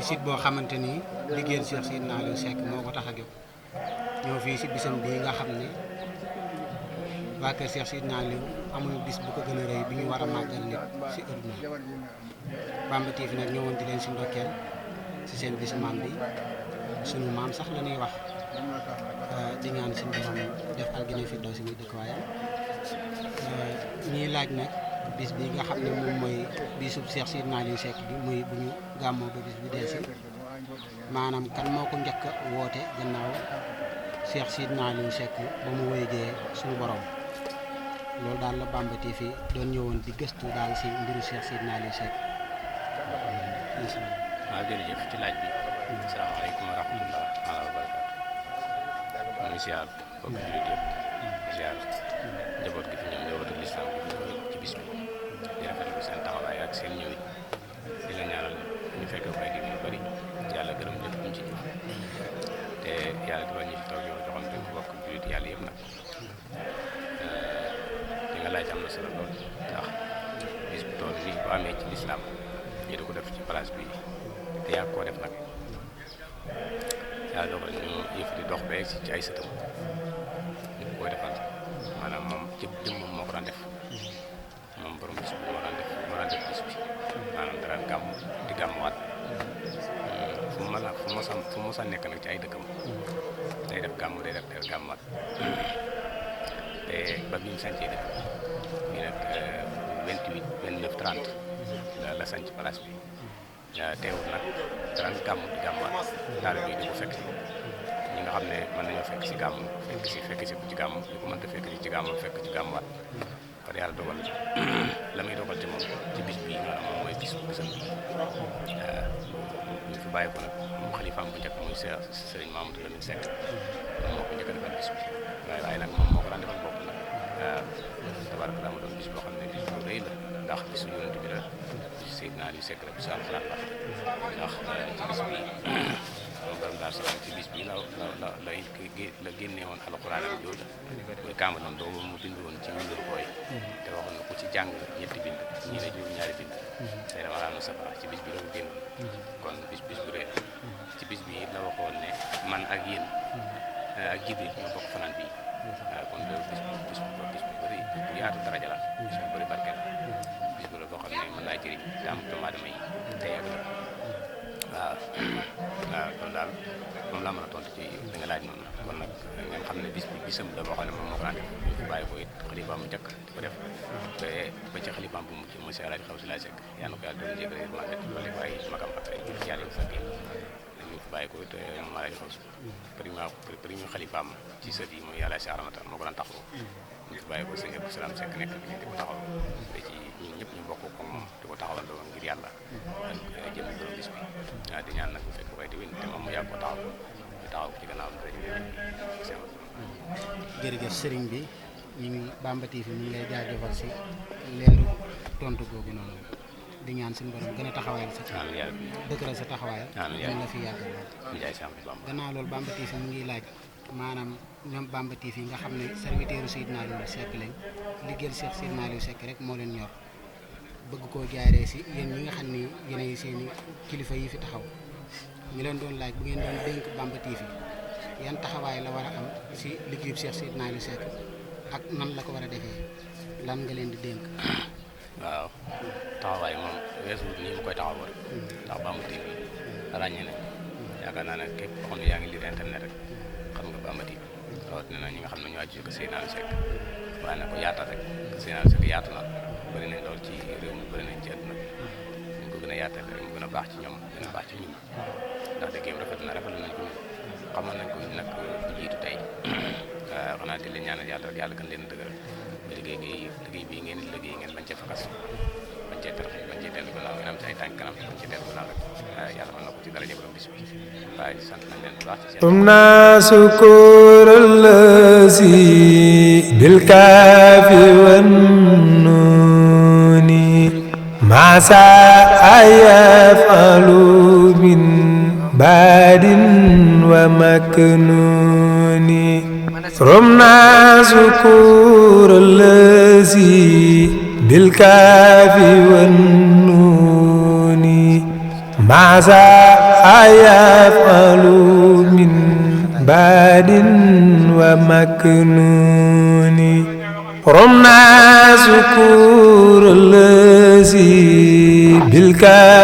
site boo xamante ni liggéeyal Seyedina Aliou Seck moo ko tax a jóg ñoo fii si bisam bii nga xam ne waa kër Seyedina Aliou amul bis bu ko gën a rëy bi ñu war a màggal nit si adduna Bamba TV nag ñëwoon di leen si ndokkeel si seen bisu maam bi sunu maam sax la ñuy wax di ñaan suñu borom def aljana fi daw si muy dëkkuwaayam ñiy laaj nag bis bi nga xam ne moom mooy bisub Seyedina Aliou Seck bi muy bu ñu gàmmoo ba bis bi delsi maanaam kan moo ko njëkk a woote gannaaw Seyedina Aliou Seck ba mu wéyjee suñu borom loolu daal la Bamba TV doon ñëwoon di gëstu daal si mbiru Seyedina Aliou Seck. waaw jërëjëf ci laaj bi. asalaamaaleykum wa rahmatulah wa barakaatu. maa ngi ziar bokk jullit yëpp ziar njaboot gi fi ñoom njabootu lislaam bi fi ñëw ci bis bi di rafetlu seen taxawaay ak seen ñëwit di la ñaanal ñu fekk ko ay yu bëri yàlla gërëm lépp ñu ci jëf te yàlla defal ñu fi toog yow joxante bokk jullit yàlla yëpp nag li nga laaj am na solo lool ndax bis bu toll nii bu amee ci lislaam ñu di ko def ci place bi te yaa koo def nag yàlla dogal ñu yëf di dox ba ci ay sëtam ñu koy defal maanaam moom ci jëmmam moo ko daan def moom borom bis bi moo daan def bis bi maanaam dara gàmm di gàmmuwaat fu mu mos a nekk nag ci ay dëkkam day def gàmm day def gàmmuwaat te ba bi ñu sancee dëkk bi nag 28 29 30 la sanc place bi teewul nag daan gàmm di gàmmuwaat daal bi di ko fekk si ñi nga xam ne mën nañoo fekk si gàmm fekk si ci gàmm ñu ko mënta fekk si ci gàmm fekk ci gàmmuwaat kon yàlla dogal la muy dogal ci moom ci bis bii maanaam moom mooy bisam bi ñu fi bàyyi ko nag moom xalifaam bu njëkk muy Sëriñ Mamadou Lamine Seck moom moo ko njëkk a defal bis bi waaye nag moom moo ko daan defal bopp nag tabaraka daa ma doon bis boo xam ne bis bu rëy la ndax bisu yonent bi la bisu Seydina Aliou Seck la bisu alxuraan la ndax ci bis bi moom borom Daaru Salaam ci bis bi la génne woon alxuraan am jooju muy kaamalam doomu mu bind woon ci mbindu koy te waxoon na ku ci jàng ñetti bind ñii la juróom ñaari bind tey dama laal na safara ci bis bi la ko génn kon bis bu rëy ci bis bi la waxoon ne man ak yéen ak Jibril ñoo bokk fanaan bii kon loolu bis bu bëri bu yaatu daraja la bis bu bëri barke la bis bu la boo xam ne mën naa jëriñ te am doomu aadama yi tey ak la waaw kon daal moom laa mën a tontu ci li nga laaj noonu kon nag ngeen xam ne bis bi bisam la boo xam ne moom moo ko daan def ñu fi bàyyi ko it xalifaam mu njëkk di ko def te ba ci xalifaam bu mujj monsieur El Hadj Xawsu laa Seck yaa na ko yàlla doon jégal màgget wala ko ay magam ak ay jullit yàlla yu fekkee ñu fi bàyyi ko it moom El Hadj Xawsu premier xalifaam ci sët yi mooy yàlla si aramata moo ko daan taxaw ñu fi bàyyi ko sëñ Abdou Salaam Seck nekk bi di ko taxaw te ci ñun ñëpp ñu bokk ko moom di ko taxawandoo ngir yàlla ak jëm borom bis bi waaw di ñaan nag bu fekk koy déwén te moom mu yàgg ko taxaw ñu taxaw ci gannaaw jërëjëf sëriñ bi ñu ngi Bamba TV ñu ngi lay jaajëfal si leeru tontu googu noonu di ñaan suñu borom gën a taxawaayal sa dëgëral sa taxawaayal ñu la fi yàggal gannaaw loolu Bamba TV mu ngi laaj maanaam ñoom Bamba TV nga xam ne serviteur Seyedina Aliou Seck lañ liggéeyal Seyedina Aliou Seck rek moo leen ñor bëgg koo jaaree si yéen ñi nga xam ne yéenay seeni kilifa yi fi taxaw ñu leen doon laaj bu ngeen doon dénk Bamba TV yan taxawaay la war a am si liggéeyu Seyedina Aliou Seck ak nan la ko war a defee lan nga leen di dénk. waaw taxawaay moom weesu nii mu koy taxawoo rek ndax Bamba TV ràññee nañ yaakaar naa ne képp koo xam ne yaa ngi lire internet rek xam nga Bamba TV rawatina na ñi nga xam ne ñoo aju ko Seyedina Aliou Seck waaye nag ko yaatal rek Seyedina Aliou Seck yaatu na bëri nañ lool ci réew mi bëri nañ ci àdduna bi ñu ko gën a yaatal rek mu gën a baax ci ñoom gën a baax ci ñun ndax dëgg rafetlu nañ ko ñun xamal nañ ko nag bu jiitu tey xanaa di leen ñaanal yàlla rek yàlla gën leen dëgëral ba liggéey bii ngeen di liggéey ngeen bañ cee fakas bañ cee taraxe bañ cee dellu gannaaw ngeen am ci ay tànk kanam bañ cee dellu gannaaw rek yàlla mën na ko ci dara jëbram bis bi waaye di sant nañ leen bu baax ci seen شكور الذي بالكاف والنون ما ساء يفعل من باد ومكنون رمنا شكور الذي بالكاف والنون ماذا يفعل من بعد ومكنون رمنا ذكور الذي بالكامل